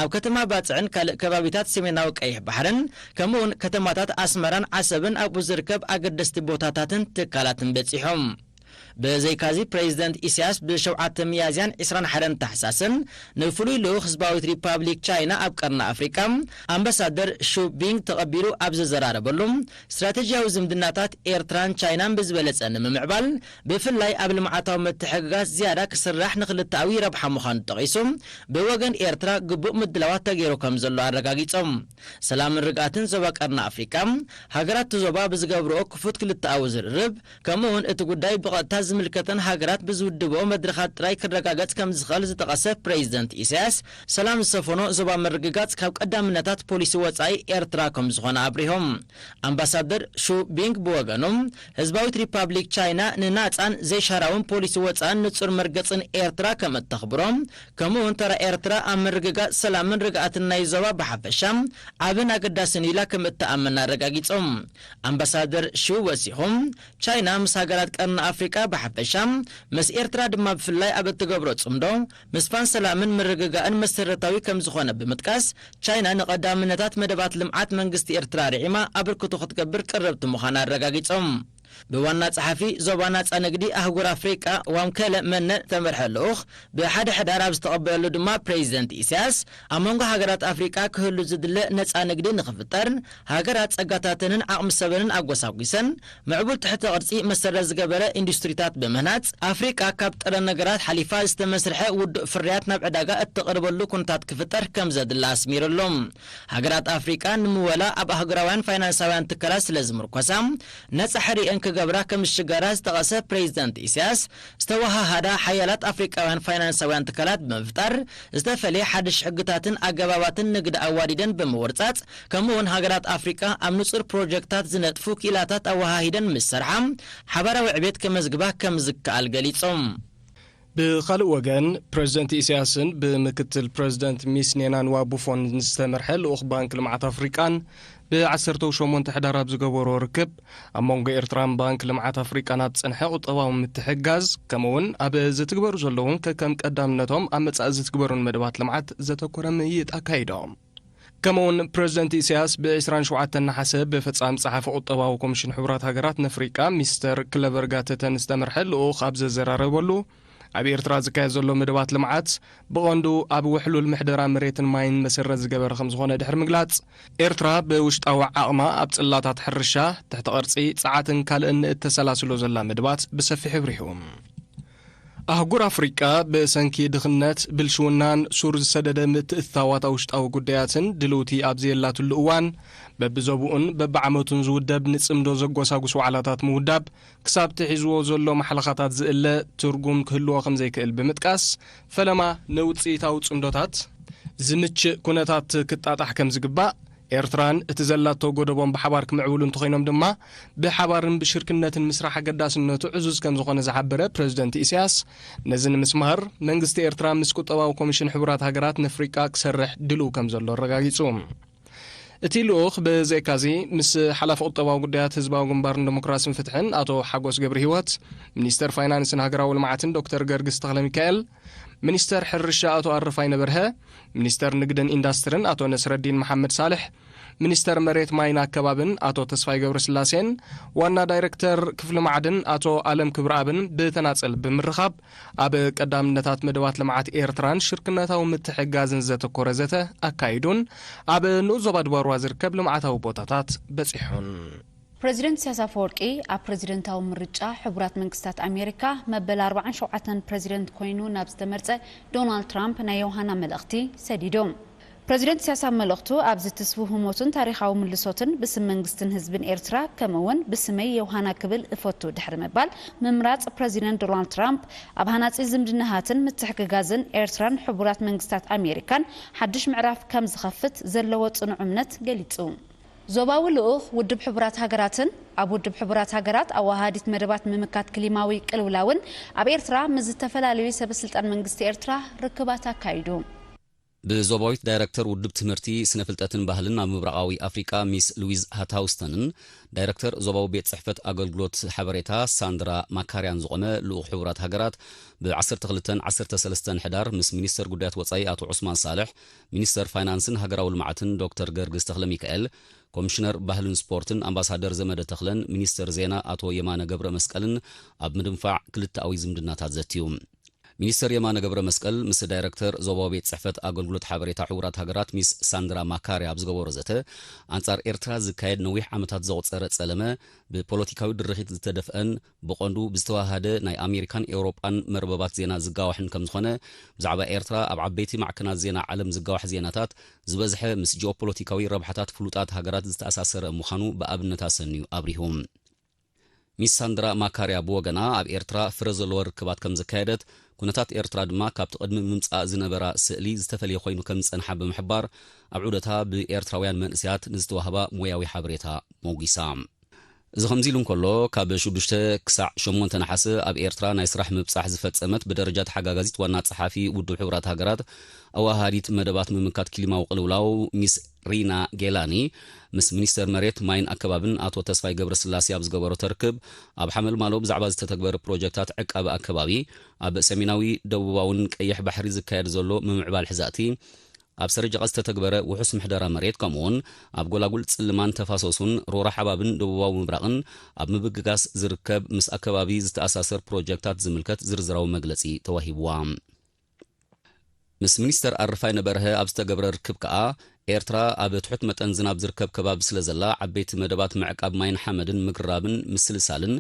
ኣብ ከተማ ባጽዕን ካልእ ከባቢታት ሰሜናዊ ቀይሕ ባሕርን፣ ከምኡውን ከተማታት ኣስመራን ዓሰብን ኣብኡ ዝርከብ ኣገደስቲ ቦታታትን ትካላትን በጺሖም። ብዘይካዚ፣ ፕሬዚደንት ኢሳያስ ብሸውዓተ ሚያዝያን ዕስራን ሓደን ታሕሳስን ንፍሉይ ልኡኽ ህዝባዊት ሪፓብሊክ ቻይና ኣብ ቀርኒ ኣፍሪቃ ኣምባሳደር ሹ ቢንግ ተቐቢሉ ኣብ ዘዘራረበሉ፣ ስትራቴጂያዊ ዝምድናታት ኤርትራን ቻይናን ብዝበለጸ ንምምዕባል፣ ብፍላይ ኣብ ልምዓታዊ ምትሕግጋዝ ዝያዳ ክስራሕ ንክልተኣዊ ረብሓ ምዃኑ ጠቒሱ፣ ብወገን ኤርትራ ግቡእ ምድላዋት ተገይሩ ከም ዘሎ ኣረጋጊጾም። ሰላምን ርግኣትን ዞባ ቀርኒ ኣፍሪቃ፣ ሃገራት እቲ ዞባ ብዝገብርኦ ክፉት ክልተኣዊ ዝርርብ፣ ከምኡ እውን እቲ ጉዳይ ብቐጥታ ዝምልከተን ሃገራት ብዝውድብኦ መድረኻት ጥራይ ክረጋገጽ ከም ዝኽእል ዝጠቐሰ ፕሬዚደንት ኢሳያስ፣ ሰላም ዝሰፈኖ ዞባ ምርግጋጽ ካብ ቀዳምነታት ፖሊሲ ወጻኢ ኤርትራ ከም ዝኾነ ኣብሪሆም። ኣምባሳደር ሹ ቢንግ ብወገኑ፣ ህዝባዊት ሪፓብሊክ ቻይና ንናጻን ዘይሻራውን ፖሊሲ ወጻእን ንጹር መርገጽን ኤርትራ ከም እተኽብሮ፣ ከምኡ እውን ተራ ኤርትራ ኣብ ምርግጋጽ ሰላምን ርግኣትን ናይ ዞባ ብሓፈሻ ዓብን ኣገዳስን ኢላ ከም እትኣምን ኣረጋጊጾም። ኣምባሳደር ሹ ወሲኹም፣ ቻይና ምስ ሃገራት ቀርኒ ኣፍሪቃ ብሓፈሻ፣ ምስ ኤርትራ ድማ ብፍላይ ኣብ እትገብሮ ጽምዶ፣ ምስፋን ሰላምን ምርግጋእን መሰረታዊ ከም ዝኾነ ብምጥቃስ፣ ቻይና ንቐዳምነታት መደባት ልምዓት መንግስቲ ኤርትራ ርዒማ ኣበርክቶ ክትገብር ቅርብቲ ምዃና ኣረጋጊጾም። ብዋና ጸሓፊ ዞባ ናጻ ንግዲ ኣህጉር ኣፍሪቃ ዋምከለ መነ ተመርሐ ልኡኽ ብሓደ ሕዳር ኣብ ዝተቐበለሉ ድማ ፕሬዚደንት ኢሳያስ ኣብ መንጎ ሃገራት ኣፍሪቃ ክህሉ ዝድለ ነጻ ንግዲ ንኽፍጠር ሃገራት ጸጋታተንን ዓቕሚ ሰበንን ኣጎሳጒሰን ምዕቡል ትሕተ ቅርጺ መሰረት ዝገበረ ኢንዱስትሪታት ብምህናጽ ኣፍሪቃ ካብ ጥረ ነገራት ሓሊፋ ዝተመስርሐ ውዱእ ፍርያት ናብ ዕዳጋ እተቕርበሉ ኩነታት ክፍጠር ከም ዘድላ ኣስሚሩሉ። ሃገራት ኣፍሪቃ ንምወላ ኣብ ኣህጉራውያን ፋይናንሳውያን ትካላት ስለ ዝምርኮሳ ነጻ ሕሪአን ክገብራ ከም ዝሽገራ ዝጠቐሰ ፕሬዚደንት ኢሳያስ ዝተወሃሃዳ ሓያላት ኣፍሪቃውያን ፋይናንሳውያን ትካላት ብምፍጣር ዝተፈለየ ሓድሽ ሕግታትን ኣገባባትን ንግዲ ኣዋዲደን ብምውርጻጽ ከምኡ እውን ሃገራት ኣፍሪቃ ኣብ ንጹር ፕሮጀክታት ዝነጥፉ ክኢላታት ኣወሃሂደን ምስ ሰርሓ ሓባራዊ ዕቤት ከመዝግባ ከም ዝከኣል ገሊጾም። ብኻልእ ወገን፣ ፕሬዚደንት ኢሳያስን ብምክትል ፕሬዚደንት ሚስ ኔናንዋ ቡፎን ዝተመርሐ ልኡኽ ባንክ ልምዓት ኣፍሪቃን ብዓሰርተ ሸሞንተ ሕዳር ኣብ ዝገበሮ ርክብ፣ ኣብ መንጎ ኤርትራን ባንክ ልምዓት ኣፍሪቃን ኣብ ዝጸንሐ ቁጠባዊ ምትሕግጋዝ፣ ከምኡ'ውን ኣብ ዝትግበሩ ዘለውን ከከም ቀዳምነቶም ኣብ መጻኢ ዝትግበሩን መደባት ልምዓት ዘተኮረ ምይይጥ ኣካይዶም። ከምኡ'ውን ፕሬዚደንት ኢሳያስ ብ ዕስራን ሸውዓተን ነሓሰ ብፈጻሚ ጸሓፊ ቁጠባዊ ኮሚሽን ሕቡራት ሃገራት ንኣፍሪቃ ሚስተር ክለቨር ጋተተን ዝተመርሐ ልኡኽ ኣብ ዘዘራረበሉ፣ ኣብ ኤርትራ ዝካየድ ዘሎ መደባት ልምዓት ብቐንዱ ኣብ ውሕሉል ምሕደራ መሬትን ማይን መሰረት ዝገበረ ከም ዝኾነ ድሕሪ ምግላጽ፣ ኤርትራ ብውሽጣዊ ዓቕማ ኣብ ጽላታት ሕርሻ፣ ትሕቲ ቅርጺ፣ ጸዓትን ካልእን እተሰላስሎ ዘላ መደባት ብሰፊሑ ኣብሪሁ። ኣህጉር ኣፍሪቃ ብሰንኪ ድኽነት፣ ብልሽውናን ሱር ዝሰደደ ምትእትታዋት ውሽጣዊ ጉዳያትን ድልውቲ ኣብ ዘየላትሉ እዋን፣ በብዞብኡን በብዓመቱን ዝውደብ ንጽምዶ ዘጎሳጉስ ዋዕላታት ምውዳብ ክሳብ እቲ ሒዝዎ ዘሎ ማሕለኻታት ዝእለ ትርጉም ክህልዎ ከም ዘይክእል ብምጥቃስ፣ ፈለማ ንውጽኢታዊ ጽምዶታት ዝምችእ ኩነታት ክጣጣሕ ከም ዝግባእ፣ ኤርትራን እቲ ዘላቶ ጎደቦን ብሓባር ክምዕብሉ እንተኾይኖም ድማ፣ ብሓባርን ብሽርክነትን ምስራሕ ኣገዳስነቱ ዕዙዝ ከም ዝኾነ ዝሓበረ ፕሬዚደንት ኢሳያስ፣ ነዚ ንምስማር መንግስቲ ኤርትራ ምስ ቁጠባዊ ኮሚሽን ሕቡራት ሃገራት ንኣፍሪቃ ክሰርሕ ድልው ከም ዘሎ ኣረጋጊጹ። እቲ ልኡኽ ብዘይካዚ ምስ ሓላፊ ቁጠባዊ ጉዳያት ህዝባዊ ግንባርን ዲሞክራስን ፍትሕን ኣቶ ሓጎስ ገብረሂወት፣ ሚኒስተር ፋይናንስን ሃገራዊ ልምዓትን ዶክተር ገርግስ ተኽለሚካኤል፣ ሚኒስተር ሕርሻ ኣቶ ኣረፋይነ በርሀ፣ ሚኒስተር ንግድን ኢንዳስትርን ኣቶ ነስረዲን መሓመድ ሳልሕ፣ ሚኒስተር መሬት ማይን ኣከባብን ኣቶ ተስፋይ ገብረስላሴን ዋና ዳይረክተር ክፍሊ ማዕድን ኣቶ ኣለም ክብረኣብን ብተናጸል ብምርኻብ፣ ኣብ ቀዳምነታት መደባት ልምዓት ኤርትራን ሽርክነታዊ ምትሕግጋዝን ዘተኮረ ዘተ ኣካይዱን ኣብ ንኡስ ዞባ ድባርዋ ዝርከብ ልምዓታዊ ቦታታት በጺሑን። ፕረዚደንት ኢሳያስ ኣፈወርቂ ኣብ ፕረዚደንታዊ ምርጫ ሕቡራት መንግስታት ኣሜሪካ መበል ኣርባዓን ሸውዓተን ፕረዚደንት ኮይኑ ናብ ዝተመርጸ ዶናልድ ትራምፕ ናይ ዮሃና መልእኽቲ ሰዲዱ። ፕረዚደንት ኢሳያስ ኣብ መልእኽቱ፣ ኣብዚ ትስፉ ህሞትን ታሪኻዊ ምልሶትን ብስም መንግስትን ህዝብን ኤርትራ፣ ከምኡ'ውን ብስመይ ዮሃና ክብል እፈቱ ድሕሪ ምባል፣ ምምራጽ ፕረዚደንት ዶናልድ ትራምፕ ኣብ ሃናጺ ዝምድናታትን ምትሕግጋዝን ኤርትራን ሕቡራት መንግስታት ኣሜሪካን ሓድሽ ምዕራፍ ከም ዝኸፍት ዘለዎ ጽኑዕ እምነት ገሊጹ። ዞባዊ ልኡኽ ውድብ ሕቡራት ሃገራትን ኣብ ውድብ ሕቡራት ሃገራት ኣወሃሃዲት መደባት ምምካት ክሊማዊ ቅልውላውን ኣብ ኤርትራ ምስ ዝተፈላለዩ ሰበ ስልጣን መንግስቲ ኤርትራ ርክባት ኣካይዱ። ብዞባዊት ዳይረክተር ውድብ ትምህርቲ፣ ስነ ፍልጠትን ባህልን ኣብ ምብራቓዊ ኣፍሪቃ ሚስ ሉዊዝ ሃታውስተንን ዳይረክተር ዞባዊ ቤት ጽሕፈት ኣገልግሎት ሓበሬታ ሳንድራ ማካርያን ዝቖመ ልኡኽ ሕቡራት ሃገራት ብ ዓሰርተ ክልተን ዓሰርተ ሰለስተን ሕዳር ምስ ሚኒስተር ጉዳያት ወጻኢ ኣቶ ዑስማን ሳልሕ፣ ሚኒስተር ፋይናንስን ሃገራዊ ልምዓትን ዶክተር ገርግስ ተኽለሚካኤል፣ ኮሚሽነር ባህልን ስፖርትን ኣምባሳደር ዘመደ ተኽለን ሚኒስተር ዜና ኣቶ የማነ ገብረ መስቀልን ኣብ ምድንፋዕ ክልተኣዊ ዝምድናታት ዘትዩ። ሚኒስተር የማነ ገብረ መስቀል ምስ ዳይረክተር ዞባዊ ቤት ጽሕፈት ኣገልግሎት ሓበሬታ ሕቡራት ሃገራት ሚስ ሳንድራ ማካሪ ኣብ ዝገበሮ ዘተ፣ ኣንጻር ኤርትራ ዝካየድ ነዊሕ ዓመታት ዘቑጸረ ጸለመ ብፖለቲካዊ ድርኺት ዝተደፍአን ብቐንዱ ብዝተዋሃደ ናይ ኣሜሪካን ኤውሮጳን መርበባት ዜና ዝጋዋሕን ከም ዝኾነ፣ ብዛዕባ ኤርትራ ኣብ ዓበይቲ ማዕከናት ዜና ዓለም ዝጋዋሕ ዜናታት ዝበዝሐ ምስ ጂኦፖለቲካዊ ረብሓታት ፍሉጣት ሃገራት ዝተኣሳሰረ ምዃኑ ብኣብነት ኣሰንዩ ኣብሪሁ። ሚስ ሳንድራ ማካርያ ብወገና፣ ኣብ ኤርትራ ፍረ ዘለዎ ርክባት ከም ዘካየደት፣ ኩነታት ኤርትራ ድማ ካብቲ ቅድሚ ምምጻእ ዝነበራ ስእሊ ዝተፈልየ ኮይኑ ከም ዝጸንሓ ብምሕባር፣ ኣብ ዑደታ ብኤርትራውያን መንእሰያት ንዝተዋህባ ሞያዊ ሓበሬታ ሞጒሳ። እዚ ከምዚ ኢሉ እንከሎ፣ ካብ ሽዱሽተ ክሳዕ ሸሞንተ ነሓሰ ኣብ ኤርትራ ናይ ስራሕ ምብጻሕ ዝፈጸመት ብደረጃ ተሓጋጋዚት ዋና ጸሓፊ ውድብ ሕቡራት ሃገራት ኣወሃሃዲት መደባት ምምካት ክሊማዊ ቅልውላው ሚስ ሪና ጌላኒ ምስ ሚኒስተር መሬት ማይን ኣከባብን ኣቶ ተስፋይ ገብረስላሴ ኣብ ዝገበረቶ ርክብ፣ ኣብ ሓመልማሎ ብዛዕባ ዝተተግበረ ፕሮጀክታት ዕቃበ ኣከባቢ፣ ኣብ ሰሜናዊ ደቡባውን ቀይሕ ባሕሪ ዝካየድ ዘሎ ምምዕባል ሕዛእቲ፣ ኣብ ሰረጀቓ ዝተተግበረ ውሑስ ምሕደራ መሬት፣ ከምኡውን ኣብ ጎላጉል ጽልማን ተፋሰሱን ሮራ ሓባብን ደቡባዊ ምብራቕን ኣብ ምብግጋስ ዝርከብ ምስ ኣከባቢ ዝተኣሳሰር ፕሮጀክታት ዝምልከት ዝርዝራዊ መግለጺ ተዋሂብዋ። ምስ ሚኒስተር ኣረፋይነ በርሀ ኣብ ዝተገብረ ርክብ ከኣ፣ ኤርትራ ኣብ ትሑት መጠን ዝናብ ዝርከብ ከባቢ ስለ ዘላ፣ ዓበይቲ መደባት ምዕቃብ ማይን ሓመድን ምግርራብን ምስልሳልን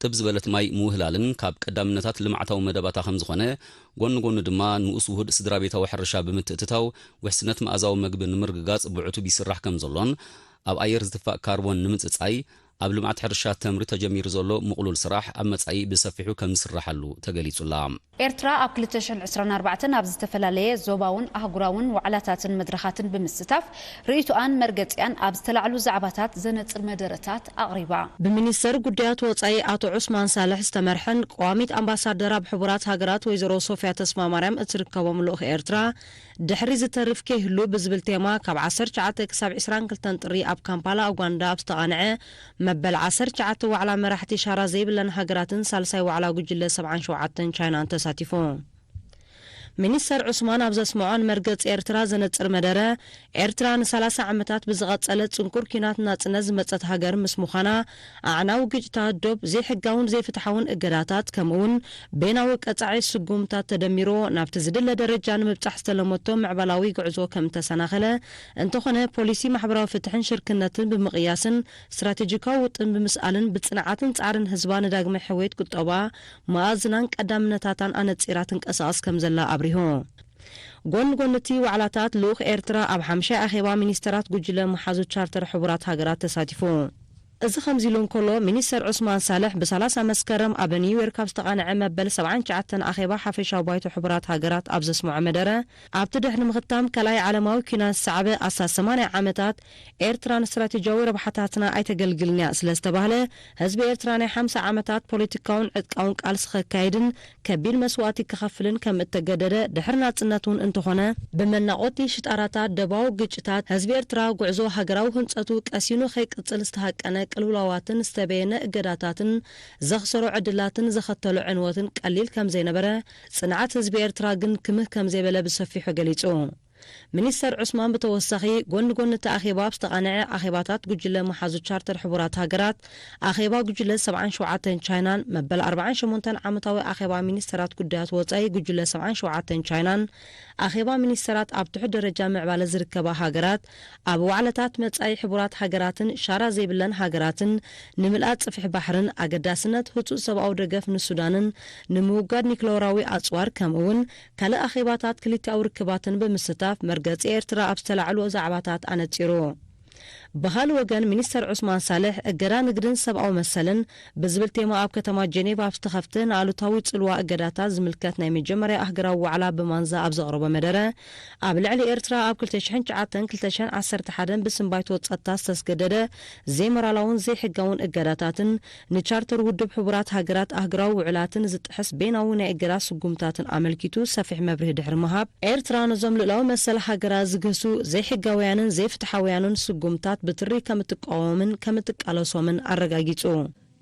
ጥብ ዝበለት ማይ ምውህላልን ካብ ቀዳምነታት ልምዓታዊ መደባታ ከም ዝኾነ፣ ጎኒ ጎኒ ድማ ንኡስ ውሁድ ስድራ ቤታዊ ሕርሻ ብምትእትታው ውሕስነት መኣዛዊ መግቢ ንምርግጋጽ ብዕቱብ ይስራሕ ከም ዘሎን፣ ኣብ ኣየር ዝትፋእ ካርቦን ንምጽጻይ፣ ኣብ ልምዓት ሕርሻ ተምሪ ተጀሚሩ ዘሎ ምቕሉል ስራሕ ኣብ መጻኢ ብሰፊሑ ከም ዝስራሓሉ ተገሊጹ ኣላ። ኤርትራ ኣብ ክልተ ሽሕን ዕስራን ኣርባዕተን ኣብ ዝተፈላለየ ዞባውን ኣህጉራውን ዋዕላታትን መድረኻትን ብምስታፍ ርእይቶኣን መርገጺኣን ኣብ ዝተላዕሉ ዛዕባታት ዘነጽር መደረታት ኣቕሪባ። ብሚኒስተር ጉዳያት ወጻኢ ኣቶ ዑስማን ሳልሕ ዝተመርሐን ቀዋሚት ኣምባሳደር ኣብ ሕቡራት ሃገራት ወይዘሮ ሶፍያ ተስፋማርያም እትርከቦም ልኡኽ ኤርትራ ድሕሪ ዝተርፍ ከይህሉ ብዝብል ቴማ ካብ ዓሰርተ ትሽዓተ ክሳብ ዕስራን ክልተን ጥሪ ኣብ ካምፓላ ኡጋንዳ ኣብ ዝተቓንዐ መበል ዓሰርተ ትሽዓተ ዋዕላ መራሕቲ ሻራ ዘይብለን ሃገራትን ሳልሳይ ዋዕላ ጉጅለ ሰብዓን ሸውዓተን ቻይናን ተሳቲፉ። ሚኒስተር ዑስማን ኣብ ዘስምዖን መርገጺ ኤርትራ ዘነጽር መደረ፣ ኤርትራ ንሰላሳ ዓመታት ብዝቐጸለ ጽንኩር ኲናት ናጽነት ዝመጸት ሃገር ምስ ምዃና፣ ኣዕናዊ ግጭታት ዶብ፣ ዘይሕጋውን ዘይፍትሓውን እገዳታት፣ ከምኡውን በይናዊ ቀጻዒ ስጉምታት ተደሚርዎ ናብቲ ዝድለ ደረጃ ንምብጻሕ ዝተለመቶ ምዕባላዊ ጉዕዞ ከም እተሰናኸለ፣ እንተኾነ ፖሊሲ ማሕበራዊ ፍትሕን ሽርክነትን ብምቕያስን ስትራቴጂካዊ ውጥን ብምስኣልን ብጽንዓትን ጻዕርን ህዝባ ንዳግመ ሕውየት ቁጠባ መኣዝናን ቀዳምነታታን ኣነጺራ ትንቀሳቐስ ከም ዘላ ኣብሪሁ። ጎኒ ጎኒ እቲ ዋዕላታት፣ ልኡኽ ኤርትራ ኣብ ሓምሻይ ኣኼባ ሚኒስተራት ጉጅለ መሓዙት ቻርተር ሕቡራት ሃገራት ተሳቲፉ። እዚ ከምዚ ኢሉ እንከሎ፣ ሚኒስተር ዑስማን ሳልሕ ብሰላሳ መስከረም ኣብ ኒውዮርክ ኣብ ዝተቓንዐ መበል ሰብዓን ትሽዓተን ኣኼባ ሓፈሻዊ ባይቶ ሕቡራት ሃገራት ኣብ ዘስምዖ መደረ፣ ኣብቲ ድሕሪ ምኽታም ካልኣይ ዓለማዊ ኲናት ዝሰዓበ ኣስታት ሰማንያ ዓመታት፣ ኤርትራ ንስትራቴጂያዊ ረብሓታትና ኣይተገልግልን እያ ስለ ዝተባህለ፣ ህዝቢ ኤርትራ ናይ ሓምሳ ዓመታት ፖለቲካውን ዕጥቃውን ቃልሲ ከካይድን ከቢድ መስዋእቲ ክኸፍልን ከም እተገደደ ድሕሪ ናጽነት እውን እንተኾነ፣ ብመናቆቲ ሽጣራታት ደባዊ ግጭታት ህዝቢ ኤርትራ ጉዕዞ ሃገራዊ ህንጸቱ ቀሲኑ ከይቅጽል ዝተሃቀነ ቅልውላዋትን ዝተበየነ እገዳታትን ዘኽሰሮ ዕድላትን ዘኸተሎ ዕንወትን ቀሊል ከም ዘይነበረ፣ ጽንዓት ህዝቢ ኤርትራ ግን ክምህ ከም ዘይበለ ብሰፊሑ ገሊጹ። ሚኒስተር ዑስማን ብተወሳኺ፣ ጎኒ ጎኒ እቲ ኣኼባ ኣብ ዝተቓንዐ ኣኼባታት ጉጅለ መሓዙ ቻርተር ሕቡራት ሃገራት፣ ኣኼባ ጉጅለ ሰብዓን ሸውዓተን ቻይናን መበል ኣርባዓን ሸሞንተን ዓመታዊ ኣኼባ ሚኒስተራት ጉዳያት ወጻኢ ጉጅለ ሰብዓን ሸውዓተን ቻይናን ኣኼባ ሚኒስተራት ኣብ ትሑት ደረጃ ምዕባለ ዝርከባ ሃገራት ኣብ ዋዕላታት መጻኢ ሕቡራት ሃገራትን ሻራ ዘይብለን ሃገራትን ንምልኣት ጽፍሒ ባሕርን ኣገዳስነት ህጹጽ ሰብኣዊ ደገፍ ንሱዳንን ንምውጋድ ኒክለራዊ ኣጽዋር ከምኡ እውን ካልእ ኣኼባታት ክልቲኣዊ ርክባትን ብምስታፍ መርገጺ ኤርትራ ኣብ ዝተላዕሉ ዛዕባታት ኣነጺሩ። ብኻልእ ወገን ሚኒስተር ዑስማን ሳልሕ እገዳ ንግድን ሰብኣዊ መሰልን ብዝብል ቴማ ኣብ ከተማ ጄኔቫ ኣብ ዝተኸፍተ ንኣሉታዊ ጽልዋ እገዳታት ዝምልከት ናይ መጀመርያ ኣህግራዊ ዋዕላ ብማንዛ ኣብ ዘቕረቦ መደረ ኣብ ልዕሊ ኤርትራ ኣብ ክልተ ሽሕን ትሽዓተን ክልተ ሽሕን ዓሰርተ ሓደን ብስም ባይቶ ጸጥታ ዝተስገደደ ዘይሞራላውን ዘይሕጋውን እገዳታትን ንቻርተር ውድብ ሕቡራት ሃገራት ኣህግራዊ ውዕላትን ዝጥሕስ ቤናዊ ናይ እገዳ ስጉምታትን ኣመልኪቱ ሰፊሕ መብርሂ ድሕሪ ምሃብ፣ ኤርትራ ነዞም ልኡላዊ መሰል ሃገራ ዝግህሱ ዘይሕጋውያንን ዘይፍትሓውያንን ስጉምታት ብትሪ ከምትቃወምን ከምትቃለሶምን ኣረጋጊጹ።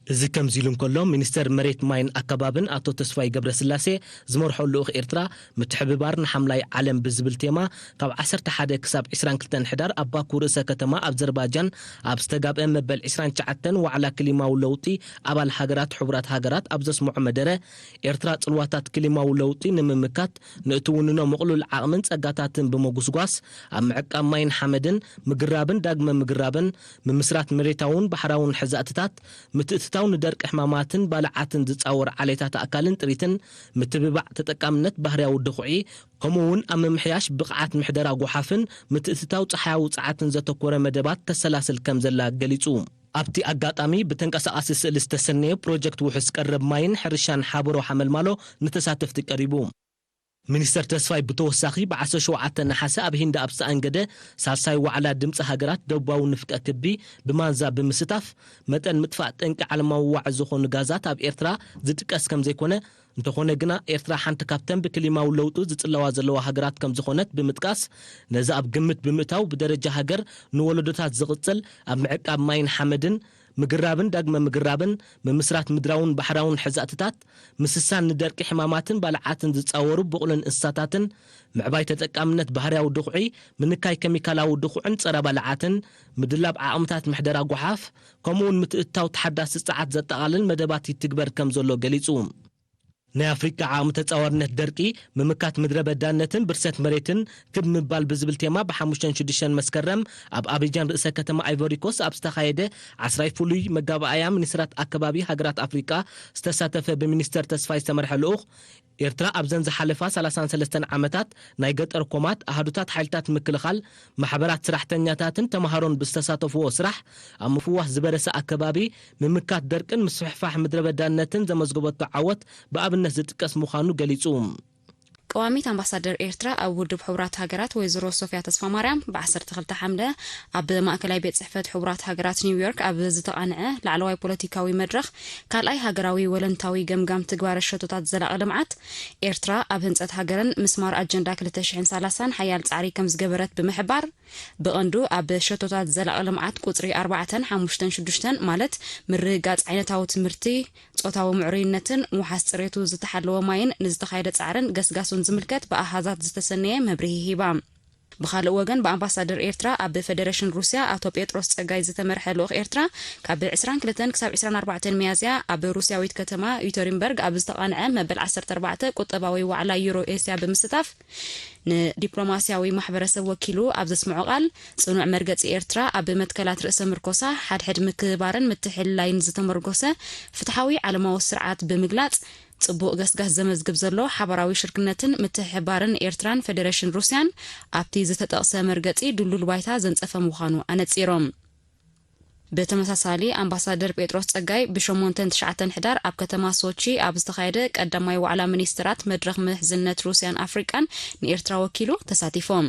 እዚ ከምዚ ኢሉ እንከሎ፣ ሚኒስተር መሬት ማይን ኣከባብን ኣቶ ተስፋይ ገብረስላሴ ዝመርሖ ልኡኽ ኤርትራ፣ ምትሕብባር ንሓምላይ ዓለም ብዝብል ቴማ፣ ካብ ዓሰርተ ሓደ ክሳብ ዕስራን ክልተን ሕዳር ኣብ ባኩ ርእሰ ከተማ ኣዘርባጃን ኣብ ዝተጋብአ መበል ዕስራን ትሽዓተን ዋዕላ ክሊማዊ ለውጢ ኣባል ሃገራት ሕቡራት ሃገራት ኣብ ዘስምዖ መደረ፣ ኤርትራ ጽልዋታት ክሊማዊ ለውጢ ንምምካት ንእትውንኖ ምቕሉል ዓቕምን ጸጋታትን ብምጉስጓስ፣ ኣብ ምዕቃብ ማይን ሓመድን፣ ምግራብን ዳግመ ምግራብን፣ ምምስራት መሬታውን ባሕራውን ሕዛእትታት፣ ምትእትታው ንደርቂ ሕማማትን ባልዓትን ዝጻወር ዓሌታት ኣእካልን ጥሪትን፣ ምትብባዕ ተጠቃምነት ባህርያዊ ድኹዒ፣ ከምኡ እውን ኣብ ምምሕያሽ ብቕዓት ምሕደራ ጓሓፍን ምትእትታው ጸሓያዊ ጸዓትን ዘተኮረ መደባት ተሰላስል ከም ዘላ ገሊጹ። ኣብቲ ኣጋጣሚ ብተንቀሳቓሲ ስእሊ ዝተሰነየ ፕሮጀክት ውሑስ ቀረብ ማይን ሕርሻን ሓበሮ ሓመልማሎ ንተሳተፍቲ ቀሪቡ። ሚኒስተር ተስፋይ ብተወሳኺ ብ ዓሰርተ ሸውዓተ ነሓሰ ኣብ ሂንዳ ኣብ ዝተኣንገደ ሳልሳይ ዋዕላ ድምጺ ሃገራት ደቡባዊ ንፍቀ ክቢ ብማንዛ ብምስታፍ፣ መጠን ምጥፋእ ጠንቂ ዓለማዊ ዋዒ ዝኾኑ ጋዛት ኣብ ኤርትራ ዝጥቀስ ከም ዘይኮነ፣ እንተኾነ ግና ኤርትራ ሓንቲ ካብተን ብክሊማዊ ለውጢ ዝጽለዋ ዘለዋ ሃገራት ከም ዝኾነት ብምጥቃስ፣ ነዚ ኣብ ግምት ብምእታው ብደረጃ ሃገር ንወለዶታት ዝቕጽል ኣብ ምዕቃብ ማይን ሓመድን፣ ምግራብን ዳግመ ምግራብን፣ ምምስራት ምድራውን ባሕራውን ሕዛእትታት፣ ምስሳን ንደርቂ ሕማማትን ባልዓትን ዝጻወሩ ብቑልን እንስሳታትን፣ ምዕባይ ተጠቃምነት ባህርያዊ ድኹዒ፣ ምንካይ ከሚካላዊ ድኹዕን ጸረ ባልዓትን፣ ምድላብ ዓቕምታት ምሕደራ ጓሓፍ፣ ከምኡውን ምትእትታው ተሓዳሲ ጸዓት ዘጠቓልል መደባት ይትግበር ከም ዘሎ ገሊጹ። ናይ ኣፍሪቃ ዓቕሚ ተጻዋርነት ደርቂ፣ ምምካት ምድረ በዳነትን ብርሰት መሬትን ክብ ምባል ብዝብል ቴማ ብሓሙሽተን ሽዱሽተን መስከረም ኣብ ኣቢጃን ርእሰ ከተማ ኣይቮሪኮስ ኣብ ዝተኻየደ ዓስራይ ፍሉይ መጋባእያ ሚኒስትራት ኣከባቢ ሃገራት ኣፍሪቃ ዝተሳተፈ ብሚኒስተር ተስፋይ ዝተመርሐ ልኡኽ፣ ኤርትራ ኣብዘን ዝሓለፋ ሰላሳን ሰለስተን ዓመታት ናይ ገጠር ኮማት ኣሃዱታት ሓይልታት ምክልኻል፣ ማሕበራት ስራሕተኛታትን ተምሃሮን ብዝተሳተፍዎ ስራሕ ኣብ ምፍዋስ ዝበረሰ ኣከባቢ፣ ምምካት ደርቅን ምስፍሕፋሕ ምድረ በዳነትን ዘመዝገበቶ ዓወት ብኣብነት ዝጥቀስ ምዃኑ ገሊጹ። ቀዋሚት ኣምባሳደር ኤርትራ ኣብ ውድብ ሕቡራት ሃገራት ወይዘሮ ሶፍያ ተስፋማርያም ብ ዓሰርተ ክልተ ሓምለ ኣብ ማእከላይ ቤት ጽሕፈት ሕቡራት ሃገራት ኒውዮርክ ኣብ ዝተቓንዐ ላዕለዋይ ፖለቲካዊ መድረኽ ካልኣይ ሃገራዊ ወለንታዊ ገምጋም ትግባረ ሸቶታት ዘላቒ ልምዓት ኤርትራ ኣብ ህንጸት ሃገርን ምስማር ኣጀንዳ ክልተ ሽሕን ሰላሳን ሓያል ጻዕሪ ከም ዝገበረት ብምሕባር፣ ብቐንዱ ኣብ ሸቶታት ዘላቒ ልምዓት ቁጽሪ ኣርባዕተን ሓሙሽተን ሽዱሽተን ማለት ምርግጋጽ ዓይነታዊ ትምህርቲ፣ ጾታዊ ምዕሩይነትን ምውሓስ ጽሬቱ ዝተሓለወ ማይን ንዝተኻየደ ጻዕርን ገስጋሱን ዝምልከት ብኣሃዛት ዝተሰነየ መብርሂ ሂባ። ብኻልእ ወገን ብኣምባሳደር ኤርትራ ኣብ ፌደሬሽን ሩስያ ኣቶ ጴጥሮስ ጸጋይ ዝተመርሐ ልኡኽ ኤርትራ ካብ ዕስራን ክልተን ክሳብ ዕስራን ኣርባዕተን ሚያዝያ ኣብ ሩስያዊት ከተማ ዩተሪንበርግ ኣብ ዝተቓንዐ መበል ዓሰርተ ኣርባዕተ ቁጠባዊ ዋዕላ ዩሮ ኤስያ ብምስታፍ ንዲፕሎማስያዊ ማሕበረሰብ ወኪሉ ኣብ ዘስምዖ ቃል፣ ጽኑዕ መርገጺ ኤርትራ ኣብ መትከላት ርእሰ ምርኮሳ፣ ሓድሕድ ምክብባርን ምትሕልላይን ዝተመርኮሰ ፍትሓዊ ዓለማዊ ስርዓት ብምግላጽ፣ ጽቡቕ ገስጋስ ዘመዝግብ ዘሎ ሓባራዊ ሽርክነትን ምትሕብባርን ኤርትራን ፌደሬሽን ሩስያን ኣብቲ ዝተጠቕሰ መርገጺ ድልዱል ባይታ ዘንጸፈ ምዃኑ ኣነጺሮም። ብተመሳሳሊ፣ ኣምባሳደር ጴጥሮስ ጸጋይ ብሸሞንተን ትሽዓተን ሕዳር ኣብ ከተማ ሶቺ ኣብ ዝተኻየደ ቀዳማይ ዋዕላ ሚኒስትራት መድረኽ ምሕዝነት ሩስያን ኣፍሪቃን ንኤርትራ ወኪሉ ተሳቲፎም።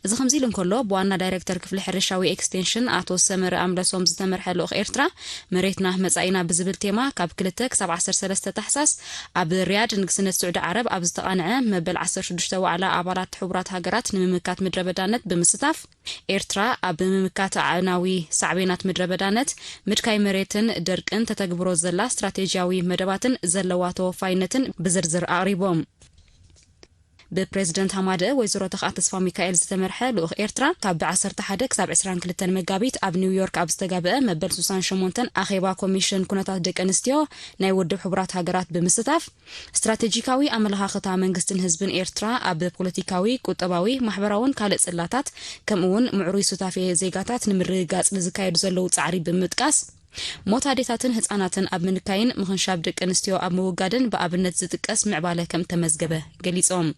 እዚ ከምዚ ኢሉ እንከሎ፣ ብዋና ዳይሬክተር ክፍሊ ሕርሻዊ ኤክስቴንሽን ኣቶ ሰመረ ኣምለሶም ዝተመርሐ ልኡኽ ኤርትራ፣ መሬትና መጻኢና ብዝብል ቴማ ካብ ክልተ ክሳብ ዓሰርተ ሰለስተ ታሕሳስ ኣብ ሪያድ ንግስነት ስዑዲ ዓረብ ኣብ ዝተቓንዐ መበል ዓሰርተ ሽዱሽተ ዋዕላ ኣባላት ሕቡራት ሃገራት ንምምካት ምድረ በዳነት ብምስታፍ፣ ኤርትራ ኣብ ምምካት ኣዕናዊ ሳዕቤናት ምድረ በዳነት፣ ምድካይ መሬትን ደርቅን ተተግብሮ ዘላ ስትራቴጂያዊ መደባትን ዘለዋ ተወፋይነትን ብዝርዝር ኣቕሪቦም። ብፕሬዝደንት ሃማደእ ወይዘሮ ተኽኣ ተስፋ ሚካኤል ዝተመርሐ ልኡኽ ኤርትራ ካብ ዓሰርተ ሓደ ክሳብ ዕስራን ክልተን መጋቢት ኣብ ኒውዮርክ ኣብ ዝተጋበአ መበል ሱሳን ሸሞንተን ኣኼባ ኮሚሽን ኩነታት ደቂ ኣንስትዮ ናይ ውድብ ሕቡራት ሃገራት ብምስታፍ ስትራቴጂካዊ ኣመለኻኽታ መንግስትን ህዝብን ኤርትራ ኣብ ፖለቲካዊ፣ ቁጠባዊ፣ ማሕበራውን ካልእ ጽላታት ከምኡ እውን ምዕሩይ ሱታፌ ዜጋታት ንምርግጋጽ ንዝካየዱ ዘለዉ ጻዕሪ ብምጥቃስ ሞት ኣዴታትን ህጻናትን ኣብ ምንካይን ምኽንሻብ ደቂ ኣንስትዮ ኣብ ምውጋድን ብኣብነት ዝጥቀስ ምዕባለ ከም ተመዝገበ ገሊጾም።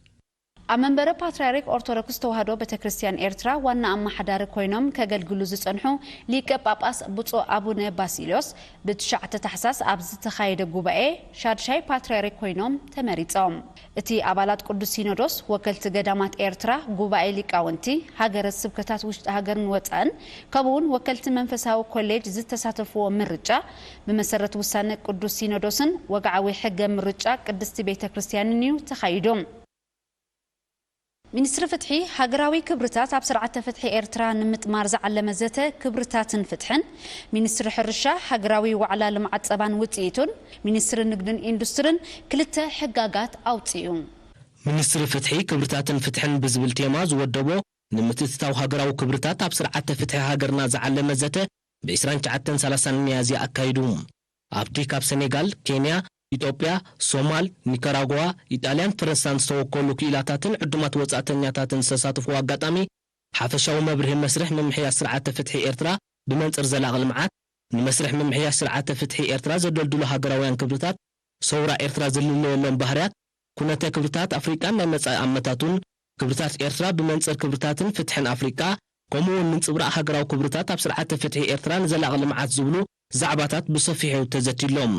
ኣብ መንበረ ፓትርያርክ ኦርቶዶክስ ተዋህዶ ቤተ ክርስቲያን ኤርትራ ዋና ኣመሓዳሪ ኮይኖም ከገልግሉ ዝጸንሑ ሊቀ ጳጳስ ብፁዕ ኣቡነ ባሲልዮስ ብትሽዓተ ታሕሳስ ኣብ ዝተኻየደ ጉባኤ ሻድሻይ ፓትርያርክ ኮይኖም ተመሪጾም። እቲ ኣባላት ቅዱስ ሲኖዶስ፣ ወከልቲ ገዳማት ኤርትራ፣ ጉባኤ ሊቃውንቲ፣ ሃገረ ስብከታት ውሽጢ ሃገርን ወጻእን፣ ከምኡውን ወከልቲ መንፈሳዊ ኮሌጅ ዝተሳተፍዎ ምርጫ፣ ብመሰረት ውሳነ ቅዱስ ሲኖዶስን ወግዓዊ ሕገ ምርጫ ቅድስቲ ቤተ ክርስቲያንን እዩ ተኻይዱ። ሚኒስትሪ ፍትሒ፣ ሃገራዊ ክብርታት ኣብ ስርዓተ ፍትሒ ኤርትራ ንምጥማር ዝዓለመ ዘተ ክብርታትን ፍትሕን፣ ሚኒስትሪ ሕርሻ፣ ሃገራዊ ዋዕላ ልምዓት ጸባን ውጽኢቱን፣ ሚኒስትሪ ንግድን ኢንዱስትርን ክልተ ሕጋጋት ኣውጺኡ። ሚኒስትሪ ፍትሒ፣ ክብርታትን ፍትሕን ብዝብል ቴማ ዝወደቦ ንምትእትታው ሃገራዊ ክብርታት ኣብ ስርዓተ ፍትሒ ሃገርና ዝዓለመ ዘተ ብ ዕስራን ትሽዓተን ሰላሳን ሚያዝያ ኣካይዱ። ኣብቲ ካብ ሰኔጋል፣ ኬንያ፣ ኢትዮጵያ፣ ሶማል፣ ኒካራጓ፣ ኢጣልያን ፈረንሳን ዝተወከሉ ክኢላታትን ዕዱማት ወጻእተኛታትን ዝተሳተፍዎ ኣጋጣሚ፣ ሓፈሻዊ መብርሂ መስርሕ ምምሕያሽ ስርዓተ ፍትሒ ኤርትራ ብመንጽር ዘላቒ ልምዓት፣ ንመስርሕ ምምሕያሽ ስርዓተ ፍትሒ ኤርትራ ዘደልድሉ ሃገራውያን ክብርታት፣ ሰውራ ኤርትራ ዝልለየሎም ባህርያት፣ ኩነተ ክብርታት ኣፍሪቃን ናይ መጻኢ ኣመታቱን፣ ክብርታት ኤርትራ ብመንጽር ክብርታትን ፍትሕን ኣፍሪቃ፣ ከምኡ እውን ምንጽብራቕ ሃገራዊ ክብርታት ኣብ ስርዓተ ፍትሒ ኤርትራ ንዘላቒ ልምዓት ዝብሉ ዛዕባታት ብሰፊሑ ተዘትዩሎም።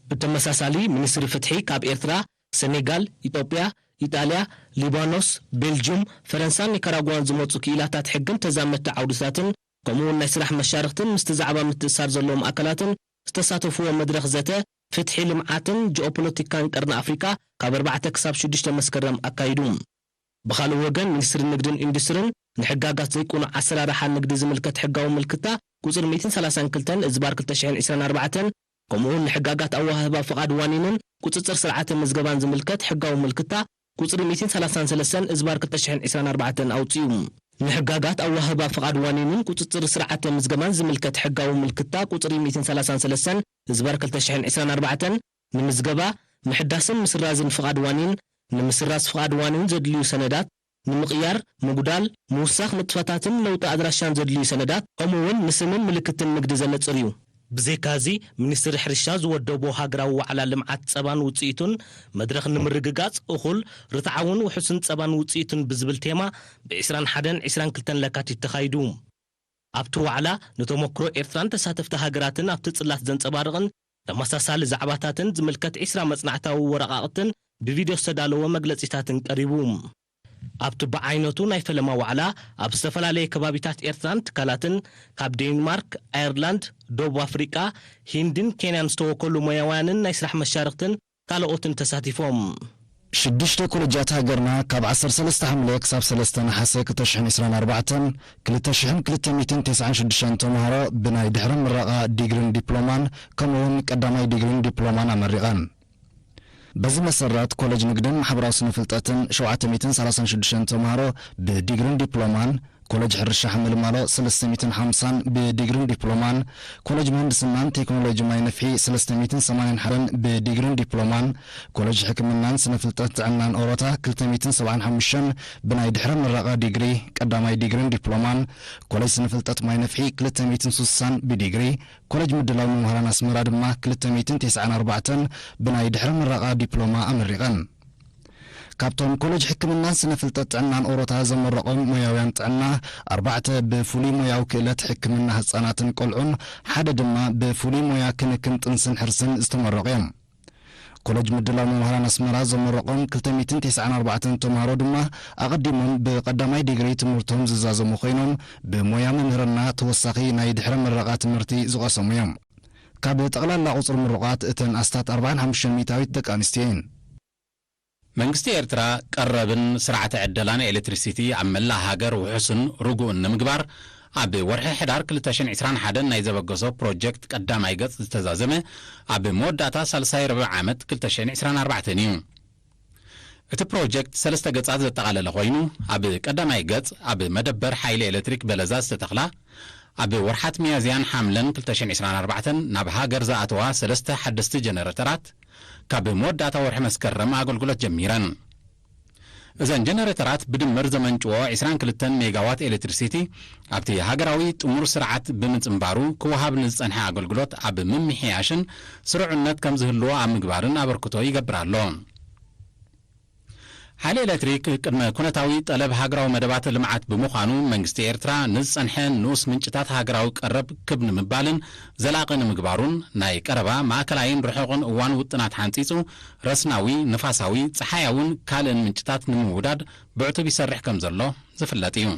ብተመሳሳሊ፣ ሚኒስትሪ ፍትሒ ካብ ኤርትራ፣ ሰኔጋል፣ ኢትዮጵያ፣ ኢጣልያ፣ ሊባኖስ፣ ቤልጅዩም፣ ፈረንሳን ኒካራጓን ዝመጹ ክኢላታት ሕግን ተዛመድቲ ዓውድታትን፣ ከምኡ እውን ናይ ስራሕ መሻርኽትን ምስቲ ዛዕባ ምትእስሳር ዘለዎም ኣካላትን ዝተሳተፍዎ መድረኽ ዘተ፣ ፍትሒ፣ ልምዓትን ጂኦፖለቲካን ቀርኒ ኣፍሪቃ ካብ ኣርባዕተ ክሳብ ሽዱሽተ መስከረም ኣካይዱ። ብኻልእ ወገን፣ ሚኒስትሪ ንግድን ኢንዱስትርን ንሕጋጋት ዘይቅኑዕ ኣሰራርሓ ንግዲ ዝምልከት ሕጋዊ ምልክታ ቁጽሪ ሚእትን ሰላሳን ክልተን እዝባር ክልተ ሽሕን ዕስራን ኣርባዕተን፣ ከምኡውን ንሕጋጋት ኣወሃህባ ፍቓድ ዋኒንን ቁጽጽር ስርዓተ ምዝገባን ዝምልከት ሕጋዊ ምልክታ ቁጽሪ ሚእትን ሰላሳን ሰለስተን እዝባር ክልተ ሽሕን ዕስራን ኣርባዕተን ኣውጺኡ። ንሕጋጋት ኣወሃህባ ፍቓድ ዋኒንን ቁጽጽር ስርዓተ ምዝገባን ዝምልከት ሕጋዊ ምልክታ ቁጽሪ ሚእትን ሰላሳን ሰለስተን እዝባር ክልተ ሽሕን ዕስራን ኣርባዕተን ንምዝገባ፣ ምሕዳስን ምስራዝን ፍቓድ ዋኒን፣ ንምስራዝ ፍቓድ ዋኒን ዘድልዩ ሰነዳት፣ ንምቕያር፣ ምጉዳል፣ ምውሳኽ ንጥፈታትን ለውጢ ኣድራሻን ዘድልዩ ሰነዳት፣ ከምኡ እውን ንስምን ምልክትን ንግዲ ዘነጽር እዩ። ብዘይካዚ፣ ሚኒስትሪ ሕርሻ ዝወደቦ ሃገራዊ ዋዕላ ልምዓት ጸባን ውጽኢቱን፣ መድረኽ ንምርግጋጽ እኹል፣ ርትዓውን ውሑስን ጸባን ውጽኢቱን ብዝብል ቴማ፣ ብ ዕስራን ሓደን ዕስራን ክልተን ለካቲት ተኻይዱ። ኣብቲ ዋዕላ፣ ንተመክሮ ኤርትራን ተሳተፍቲ ሃገራትን ኣብቲ ጽላት ዘንጸባርቕን ተመሳሳሊ ዛዕባታትን ዝምልከት ዕስራ መጽናዕታዊ ወረቓቕትን ብቪድዮ ዝተዳለወ መግለጺታትን ቀሪቡ። ኣብቲ ብዓይነቱ ናይ ፈለማ ዋዕላ፣ ኣብ ዝተፈላለየ ከባቢታት ኤርትራን ትካላትን፣ ካብ ዴንማርክ፣ ኣየርላንድ፣ ደቡብ ኣፍሪቃ፣ ሂንድን ኬንያን ዝተወከሉ ሞያውያንን ናይ ስራሕ መሻርኽትን ካልኦትን ተሳቲፎም። ሽዱሽተ ኮለጃት ሃገርና ካብ ዓሰርተ ሰለስተ ሓምለ ክሳብ ሰለስተ ነሓሰ ክልተ ሽሕን ዕስራን ኣርባዕተን፣ ክልተ ሽሕን ክልተ ሚእትን ተስዓን ሽዱሽተን ተምሃሮ ብናይ ድሕረ ምረቓ ዲግሪን ዲፕሎማን ከምኡ እውን ቀዳማይ ዲግሪን ዲፕሎማን ኣመሪቐን። በዚ መሰረት ኮለጅ ንግድን ማሕበራዊ ስነ ፍልጠትን ሸውዓተ ሚእትን ሰላሳን ሽዱሽተን ተምሃሮ ብዲግሪን ዲፕሎማን፣ ኮለጅ ሕርሻ ሓመልማሎ ሰለስተ ሚእትን ሓምሳን ብዲግሪን ዲፕሎማን፣ ኮለጅ ምህንድስናን ቴክኖሎጂ ማይ ነፍሒ ሰለስተ ሚእትን ሰማንያን ሓደን ብዲግሪን ዲፕሎማን፣ ኮለጅ ሕክምናን ስነ ፍልጠት ጥዕናን ኦሮታ ክልተ ሚእትን ሰብዓን ሓሙሽተን ብናይ ድሕረ ምረቓ ዲግሪ ቀዳማይ ዲግሪን ዲፕሎማን፣ ኮለጅ ስነ ፍልጠት ማይ ነፍሒ ክልተ ሚእትን ስሳን ብዲግሪ፣ ኮለጅ ምድላው መምሃራን ኣስመራ ድማ ክልተ ሚእትን ተስዓን ኣርባዕተን ብናይ ድሕረ ምረቓ ዲፕሎማ ኣመሪቐን። ካብቶም ኮለጅ ሕክምናን ስነ ፍልጠት ጥዕናን ኦሮታ ዘመረቖም ሞያውያን ጥዕና፣ ኣርባዕተ ብፍሉይ ሞያዊ ክእለት ሕክምና ህጻናትን ቆልዑን፣ ሓደ ድማ ብፍሉይ ሞያ ክንክን ጥንስን ሕርስን ዝተመረቑ እዮም። ኮለጅ ምድላው መምሃራን ኣስመራ ዘመረቖም ክልተ ሚእትን ተስዓን ኣርባዕተን ተምሃሮ ድማ ኣቐዲሞም ብቐዳማይ ዲግሪ ትምህርቶም ዝዛዘሙ ኮይኖም፣ ብሞያ መምህርና ተወሳኺ ናይ ድሕረ ምረቓ ትምህርቲ ዝቐሰሙ እዮም። ካብ ጠቕላላ ቁጽሪ ምሩቓት እተን ኣስታት ኣርባዓን ሓሙሽተን ሚእታዊት ደቂ ኣንስትዮ እየን። መንግስቲ ኤርትራ ቀረብን ስርዓተ ዕደላን ኤሌክትሪሲቲ ኣብ መላእ ሃገር ውሑስን ርጉእን ንምግባር፣ ኣብ ወርሒ ሕዳር ክልተ ሽሕን ዕስራን ሓደን ናይ ዘበገሶ ፕሮጀክት ቀዳማይ ገጽ ዝተዛዘመ፣ ኣብ መወዳእታ ሳልሳይ ርብዒ ዓመት ክልተ ሽሕን ዕስራን ኣርባዕተን እዩ። እቲ ፕሮጀክት ሰለስተ ገጻት ዘጠቓለለ ኮይኑ፣ ኣብ ቀዳማይ ገጽ ኣብ መደበር ሓይሊ ኤሌክትሪክ በለዛ ዝተተኽላ፣ ኣብ ወርሓት ሚያዝያን ሓምለን ክልተ ሽሕን ዕስራን ኣርባዕተን ናብ ሃገር ዝኣተዋ ሰለስተ ሓደስቲ ጀነሬተራት፣ ካብ መወዳእታ ወርሒ መስከረም ኣገልግሎት ጀሚረን። እዘን ጀነሬተራት ብድምር ዘመንጭዎ ዕስራን ክልተን ሜጋዋት ኤሌክትሪሲቲ ኣብቲ ሃገራዊ ጥሙር ስርዓት ብምጽንባሩ፣ ክወሃብ ንዝጸንሐ ኣገልግሎት ኣብ ምምሕያሽን ስርዑነት ከም ዝህልዎ ኣብ ምግባርን ኣበርክቶ ይገብር ኣሎ። ሓይሊ ኤሌክትሪክ ቅድመ ኩነታዊ ጠለብ ሃገራዊ መደባት ልምዓት ብምዃኑ፣ መንግስቲ ኤርትራ ንዝጸንሐ ንኡስ ምንጭታት ሃገራዊ ቀረብ ክብ ንምባልን ዘላቒ ንምግባሩን፣ ናይ ቀረባ፣ ማእከላይን ርሑቕን እዋን ውጥናት ሓንጺጹ፣ ረስናዊ፣ ንፋሳዊ፣ ጸሓያውን ካልእን ምንጭታት ንምውዳድ ብዕቱብ ይሰርሕ ከም ዘሎ ዝፍለጥ እዩ።